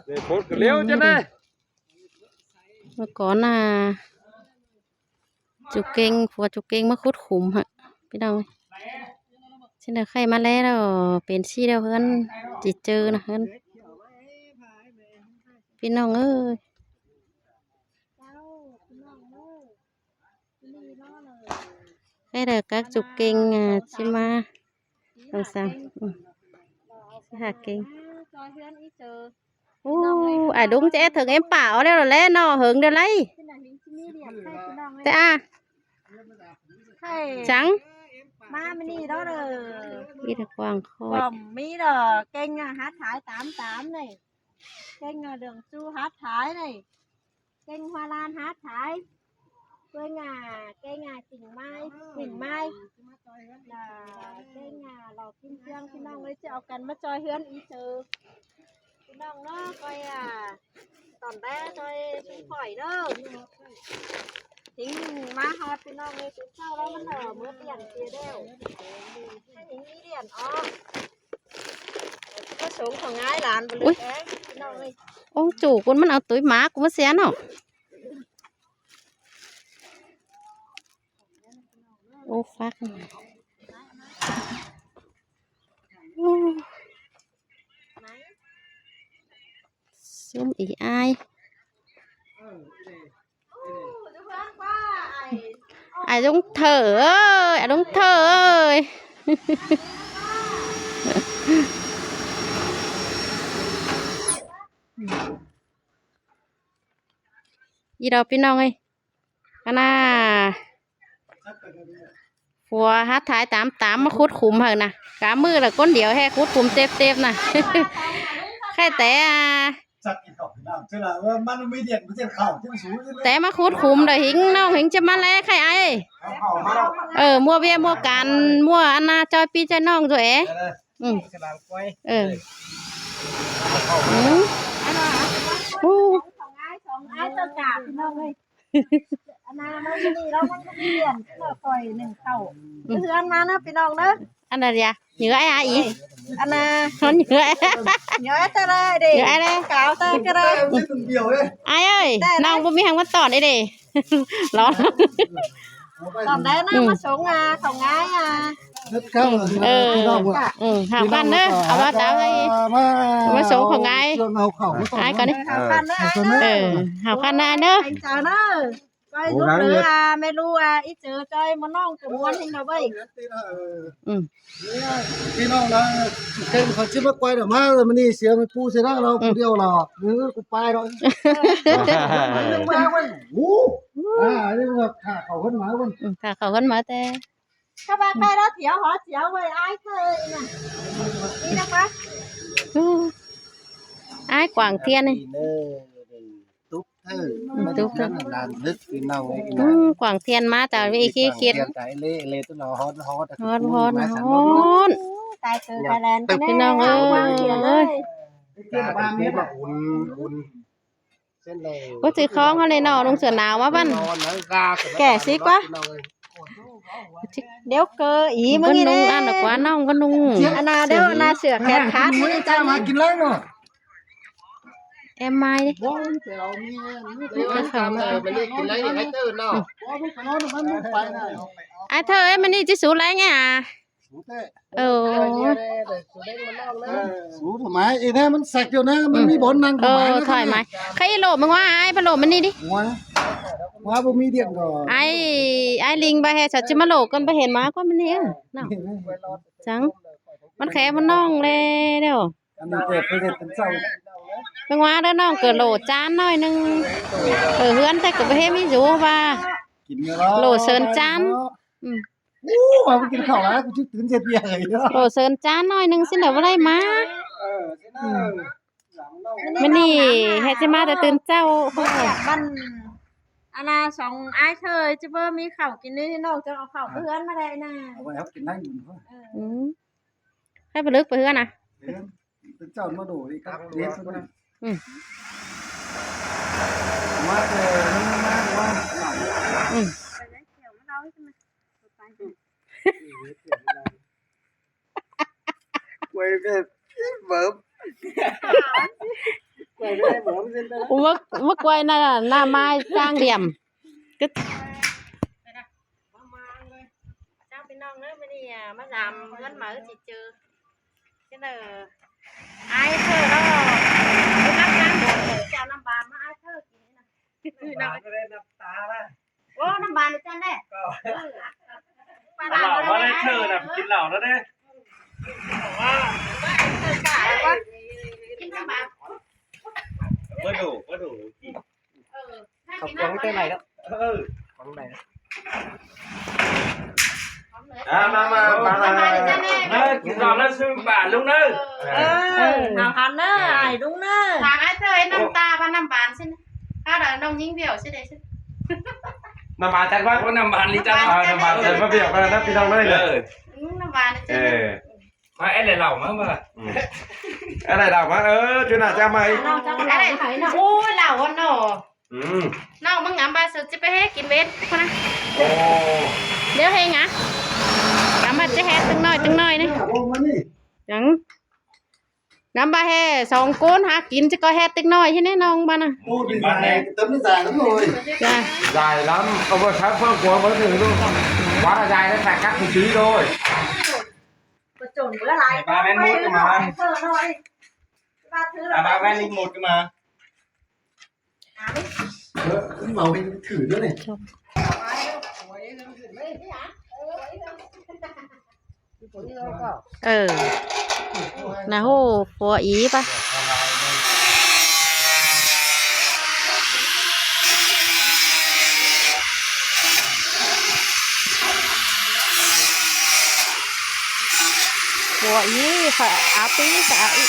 ເດ້ ໂພດກໍເລັວຈັ່ງໃດ. ເມື່ອກ່ອນນະ ຈຸເກັງ ຜົວຈຸເກັງມາຂຸດຂຸມຫັ້ນ ພີ່ນ້ອງເອີຍ. ຊິໄດ້ໄຂ້ມາແລ້ວ ເປັນຊີ້ແລ້ວ ເຮືອນຊິເຈີນະ ເຮືອນ ພີ່ນ້ອງເອີຍ. ໃກ້ແລ້ວກັກຈຸເກັງ ອາ ຊິມາ ສອງສາມ ອືມ ຊິຫາເກັງ. ໂອ້ ອ້າຍດຸງຈະແອດເຖິງເອັມປາເອົາແລ້ວແຫຼະເນາະ ເຫິງແລ້ວໄລ ແຕ່ອາ ໄຂ້ ສັງ ມາມື້ນີ້ເນາະເດີ ມີແຕ່ກວ້າງຄອຍ ບໍ່ມີດອກ ເກັ່ງອະ ຫັດຂາຍຕາມຕາມນີ້ ເກັ່ງອະ ເລື່ອງຊູ່ຫັດຂາຍນີ້ ເກັ່ງຫົວລ້ານຫັດຂາຍ ເກັ່ງອະ ເກັ່ງອະ ສິ່ງໄມ້ ສິ່ງໄມ້ ລະເກັ່ງອະ ຫຼອກກິນເຄື່ອງ ພີ່ນ້ອງເອີຍ ຈະເອົາກັນມາຊ່ອຍເຮືອນອີເຊີ ພີ່ນ້ອງເນາະ. ຂ້ອຍອະ ຕອນແລກຊ່ອຍ ຊ່ອຍຂ້ອຍເດີ ຖິງມາຮອດ ພີ່ນ້ອງເອີຍ ເປັນເຊົ້າແລ້ວ ມັນເໝິດລ້ຽງເສຍແລ້ວ ຍັງມີລ້ຽງອອກ ພະສົງເຂົາຫງາຍຫຼານບໍ່ເລີຍ ພີ່ນ້ອງເອີຍ. ໂອ້ ຈູກ ມັນເອົາຕຸ້ຍໝາກມາເສຍເນາະ. ໂອ້ ຟັກ ໂອ້ ຊຸມອີອາຍ ອ້າຍລຸງເຖີ້ຍ ອ້າຍລຸງເຖີ້ຍ. ອີ່ດອກ ພີ່ນ້ອງເອີຍ ອັນນ່າ ຜົວຫາຖ່າຍຕາມຕາມມາຂຸດຂຸມຫັ້ນນະ ກາມືລະຄົນດຽວແຮະ ຂຸດຂຸມເຕັບໆນະ ໃຄແຕ່ ຈັກກິນເຂົ້າກິນນ້ຳ ເທື່ອລະ ເອີ ມັນມີດຽນ ມັນຊິເຂົ້າ ຈັ່ງສູງ ແຕ່ມາຂຸດຂຸມດອກ ຫິງນ້ອງຫິງຈະມາແລໃຄອ້າຍ ເອີ ມົວວຽກມົວການ ມົວອັນນ່າ ຈອຍພີ່ຈອຍນ້ອງໂຕເອ ເອີ ອືມ ເອີ ອືມ ອັນນ່າ ມາມື້ນີ້ລາວມັນກໍມີຫຼຽນເພື່ອຂ້ອຍໜຶ່ງເຂົ້າ ອືມ ເຮືອນມາເນາະ ພີ່ນ້ອງເດີ ອັນນັ້ນຢາ ເຫຍື່ອອ້າຍອີກ ອັນນ່າ ມັນເຫຍື່ອ ເຫຍື່ອແຕ່ລະເດ້ ເຫຍື່ອອ້າຍແລ້ວ ກາວແຕ່ກໍໄດ້ ອ້າຍເອີຍ ນ້ອງບໍ່ມີຫຍັງມາຕ້ອນເດ້ ຮ້ອນ ຕອນໃດນະ ອືມ ມາສົ່ງອາ ເຂົ້າງາຍອາ ເຮັດເຂົ້າ ເອີ ພີ່ນ້ອງ ອືມ ຫ້າພັນເດີ ເອົາມາຕາມໃຫ້ ມາ ມາສົ່ງເຂົ້າງາຍ ເອົາເຂົ້າ ອ້າຍກ່ອນນີ້ ຫ້າພັນເດີ ເອີ ຫ້າພັນນະເດີ ເຈົ້າເດີ ໄປລຸກເດີ ອາ ແມ່ລູກ ອາ ອີເຈີ ຈອຍ ມານ້ອງ ກະມ່ວນແຮງດອກເວີຍ ອືມ ພີ່ນ້ອງລະ ເກັ່ງເຂົາຊິມາກວາຍດອກ ມາມື້ນີ້ເສຍແມ່ປູເສຍນາລາວ ອືມ ຜູ້ດຽວລະ ເອີ ກູປາຍດອກ ມາເວີຍ ໂອ້ ອາ ນີ້ວ່າຂ້າເຂົ້າເຮືອນມາເວີຍ ອືມ ຂ້າເຂົ້າເຮືອນມາແຕ່ ເຂົາວ່າໄປລາວຖຽວຫໍຖຽວເວີຍ ອາຍເຄີຍນະ ນີ້ນະຄະ ອືມ ອາຍກວາງທຽນນີ້ ຕຸກເທີ ອືມ ຕຸກເທີ ຫຼານເລິກພີ່ນ້ອງເອີຍ ອືມ ກວາງທຽນມາຕາເວເຄເຄດ ກວາງທຽນຕາເອເລເອເລ ຕະຫຼອດ ຮ້ອນ ຮ້ອນ ຮ້ອນ ຕາຍເກີດຕາຍແລນ ພີ່ນ້ອງເອີຍ ກວາງທຽນເລີຍ ອຸ່ນ ໂອ້ ຖືຂອງເຮົາແນ່ເນາະ ນຸ່ງເສືອໜາວມາບັ້ນ ແກ່ຊິກວ່າ ດຽວເກີອີ ເບິ່ງນຸ່ງອັນກວ່າ ນ້ອງກໍນຸ່ງ ອັນນ່າເດີ ອັນນ່າເສື້ອແຂນຂາດ ມື້ນີ້ຈ້າມາກິນແລ້ວເນາະ ແອມມາຍ ອ້າຍເທີ້ຍ ມື້ນີ້ຊິສູແລງຫຍັງ ເອີ ສູທຳໄມ ອີແທ້ມັນສັກຢູ່ນະ ມັນມີບ່ອນນັ່ງ ເອີ ຖອຍມາ ໃຄໂຫຼບມຶງວ່າ ອ້າຍ ໄປໂຫຼບມັນນີ້ດິ ວ່າ ວ່າບໍ່ມີດຽງດອກ ອ້າຍ ອ້າຍລິງໄປແຮະ ສັດຊິມາໂຫຼບກ່ອນ ໄປເຫັນໝາກ່ອນມັນນີ້ ເນາະ ຈັງ ມັນແຂມັນນ້ອງແລ້ວ ອັນນີ້ແຕ່ເພິ່ນເຮັດເປັນເຈົ້າ ເບິ່ງວ່າເດີ ນ້ອງກໍໂຫຼດຈານໜ້ອຍໜຶ່ງ ເອີ ເຮືອນແຕ່ກໍບໍ່ເຫັນມີຢູ່ວ່າ ກິນແລ້ວ ໂຫຼດເສີນຈານ ອືມ ໂອ້ ວ່າບໍ່ກິນເຂົ້າຫຼາຍ ກູຊິຕື່ນເຮັດວຽກໃຫ້ເນາະ ໂຫຼດເສີນຈານໜ້ອຍໜຶ່ງ ຊິໄດ້ບໍ່ໄດ້ມາ ເອີ ອືມ ມື້ນີ້ແຮດຊິມາແຕ່ຕື່ນເຊົ້າ ມັນ ອັນນ່າ ສອງອ້າຍເຄີຍ ຈະບໍ່ມີເຂົ້າກິນນີ້ ນ້ອງຈະເອົາເຂົ້າເພື່ອນມາໄດ້ນະ ເອົາໄວ້ເຮົາກິນໄດ້ຢູ່ ເອີ ອືມ ໃຫ້ປະລຶກໄປເຮືອນນະ ເອີ ເປັນເຈົ້າມາໂດຍກັບເດັກຄົນນັ້ນ ອືມ ມາແຕ່ ມາ ມາ ອືມ ໄວ້ແບບ ເບີບ ບໍ່ ບໍ່ກວຍໜ້າ ໜ້າໄມ້ສ້າງດຽມ. ເຈົ້າພີ່ນ້ອງເດີ ມື້ນີ້ ອາ ມາຢາມເຮືອນໃໝ່ຊິເຈີ ເຈົ້າເດີ ອ້າຍເທີເນາະ ເຮັດນຳກັນເດີ ເຈົ້ານ້ຳບານມາອ້າຍເທີກິນນີ້ນະ ນ້ຳຕາລະ ໂອ້ ນ້ຳບານຈັງແດ່ ເອີ ປາດາມາໄດ້ເທີນະ ກິນເຫຼົ້າແລ້ວເດ້ ກິນນ້ຳບານ ບໍ່ດູ ບໍ່ດູ ເອີ ເຂົ້າຄວງໄປໃໝ່ແລ້ວ ເອີ ຄວງໃໝ່ ອ່າ ມາ ມາ ມາ ມາ ເອີ ກິນເຂົ້າແລ້ວຊື້ບາດລຸງເດີ ເອີ ເອົາຫັ້ນເດີ ອ້າຍລຸງເດີ ຖາມອ້າຍເທີເຮັດນ້ຳຕາວ່ານ້ຳບານຊິ ຖ້າໃດນ້ອງຍິງວຽວຊິໄດ້ຊິ ນ້ຳບານຈັດວ່າ ໂອ້ ນ້ຳບານນີ້ຈັດ ເອີ ນ້ຳບານຈັດວ່າວຽວກັນນະພີ່ນ້ອງເດີ ເອີ ອືມ ນ້ຳບານນີ້ຈັດ ເອີ ມາແອດໄລເຫຼົ້າມາ ມາ ອືມ ແອດໄລເຫຼົ້າມາ ເອີ ຈຸນາຈາໃໝ່ ໂອ້ຍ ເຫຼົ້າເນາະ ອືມ ນ້ອງ ມຶງອຳບາດສຸດ ຈະໄປແຮ່ກິນເວັດພຸ້ນນະ ໂອ້ ດຽວເຮັດຫຍັງ ອຳບາດຈະແຮ່ຕຶງນ້ອຍ ຕຶງນ້ອຍນີ້ ຫຍັງ ນຳບາແຮ່ສອງຄົນຫາກິນ ຈະກໍແຮ່ເຕັກນ້ອຍເຮັດແນ່ນ້ອງບານນະ ໂອ້ ດີໃຈ ເຕີມໃຈນຳໂອ້ຍ ຈ້າ ຫຼາຍລຳ ເອົາບໍ່ທັນເພີ່ມກວ່າບໍ່ເຖິງລູກ ວ່າລະຍາຍໄດ້ແຕ່ກັກຊື່ໂດຍ ປະຈົນເມື່ອຫຼາຍ ບາແມ່ນໝົດກໍມາ ເອີ ນ້ອຍ ບາແມ່ນໝົດກໍມາ ເອີ ເມົາໃຫ້ຖືເດ້ອນີ້ ເອີ ນະໂຫ ປົວອີປະ ປົວອີ ອາປີສະອາອີ.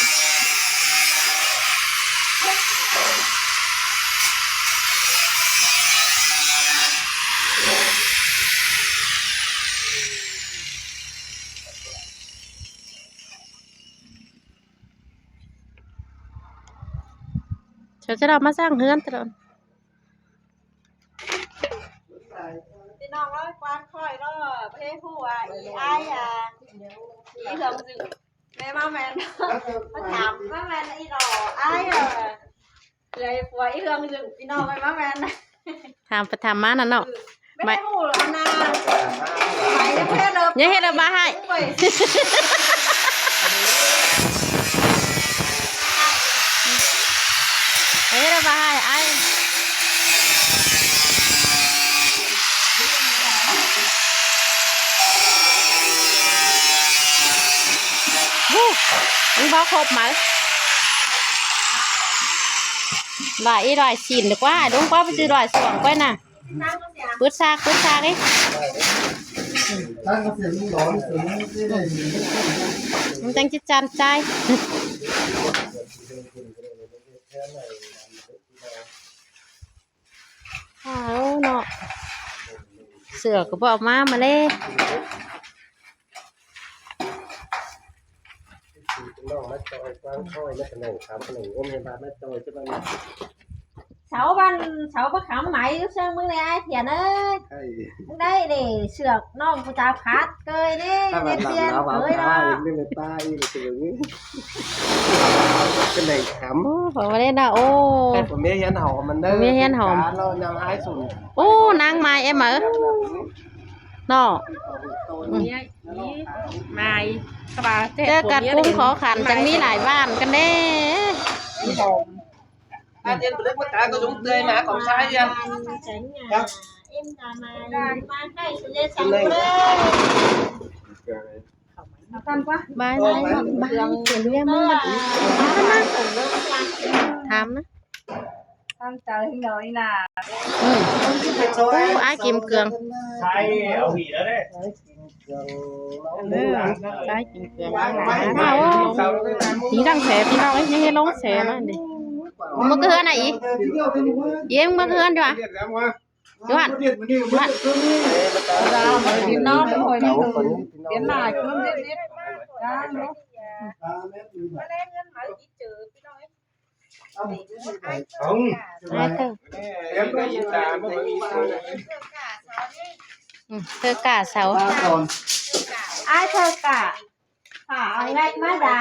ເຂົາຈະໄດ້ມາສ້າງເຮືອນຕະຫຼອດ. ພີ່ນ້ອງເອີຍ ກວາງຂ້ອຍເນາະ ບໍ່ເຮັດຮູ້ວ່າອີອ້າຍອະ ອີເຮືອງຊື່ ແມ່ມາແມ່ນ ມາຖາມມາແມ່ນອີຫຼໍ້ອ້າຍເອີ ເອື້ອຍຜົວອີເຮືອງຊື່ ພີ່ນ້ອງເອີຍ ມາແມ່ນ ຖາມໄປຖາມມານັ້ນເນາະ ອືມ ໄມ່ຮູ້ອັນນາ ໄໝຍັງເຮັດເລີຍ ຍັງເຮັດລະບາຍໃຫ້ ເຮັດລະບາຍໃຫ້ອ້າຍ ຮູ້ ມຶງເວົ້າຄົບໄໝ ຫຼາຍອີ່ຫຼາຍສິນດີກວ່າ ລົງກວ່າໄປຊື້ຫຼາຍສວງໄປນະ. ປຶດສາກ ປຶດສາກເດ້ ມັນຈັ່ງຊິຈັນໃຈ ອ້າວເນາະ ເສື້ອກໍບໍ່ເອົາມາ ມາເລີຍ. ພີ່ນ້ອງມາຈອຍກວາງຂ້ອຍ ມາຂະໜັງຄຳຂະໜັງງົມໃຫ້ບາດມາຈອຍ ຈະບັນ ເສົາບ້ານ ເສົາປະຄຳໄໝຢູ່ເຊິ່ງມຶງແດ່ອ້າຍຖຽນເອີຍ ມຶງໄດ້ເດ້ ເສື້ອນ້ອງຜູ້ສາວຂາດເກີຍເດ້ ເຮັດວຽນເກີຍເນາະ ຂະໜັງຄຳ ໂອ້ ບໍ່ໄດ້ນະ ໂອ້ ບໍ່ມີຮຽນຫອມມັນເດີ ບໍ່ມີຮຽນຫອມ ການເນາະ ນາງອ້າຍສຸນ ໂອ້ ນາງໄມ້ເອັມເອີຍ ເນາະ ອືມ ມາ ເຈີກັນກຸ້ງຂໍຂັນ ຈັ່ງມີຫຼາຍບ້ານກັນເດ້ ອາເຈນໄປເລີຍ ມາຕາກໍລົງເຕືອຍ ມາຂອງຊາຍເດຍ ບາຍບາຍ ສວນເວຍ ມາ ມາ ມາ ຖາມນະ. ຕັ້ງໃຈເນາະອີ່ຫຼ້າ ອືມ ໂອ້ ອ້າຍກິນເກືອງ ໃຊ້ເອົາຫວີແລ້ວເດ້ ເອີ ອ້າຍກິນເກືອງ ໂອ້ ມີຕັ້ງແສ ພີ່ນ້ອງເອີຍ ຍັງເຮັດລົງແສມາເດ້ ເມື່ອຄືນນະອີ ເອີ ເມື່ອຄືນຢູ່ຫວາ ຢູ່ຫັ້ນ ຢູ່ຫັ້ນ ກິນນອນໂອ້ຍ ມັນເປັນຫຼາຍຄົນເດ້ ຈ້າເນາະ ມາແລງເງິນມາອີເຈີ ພີ່ນ້ອງເອີຍ ເອົາ ອ້າຍເທີ ອືມ ເທີກາເຊົາ ອ້າຍເທີກາ ພາເອົາແມັດມາໄດ້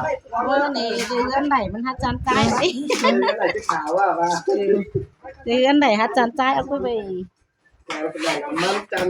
ເບິ່ງນີ້ ເຮືອນໃດມັນຫາຈານຈ່າຍໄວ້ ເຮືອນໃດຈະຂາວວ່າ ວ່າ ເອີ ເຮືອນໃດຫາຈານຈ່າຍ ເອົາໄປເບິ່ງ ມັນຈັນ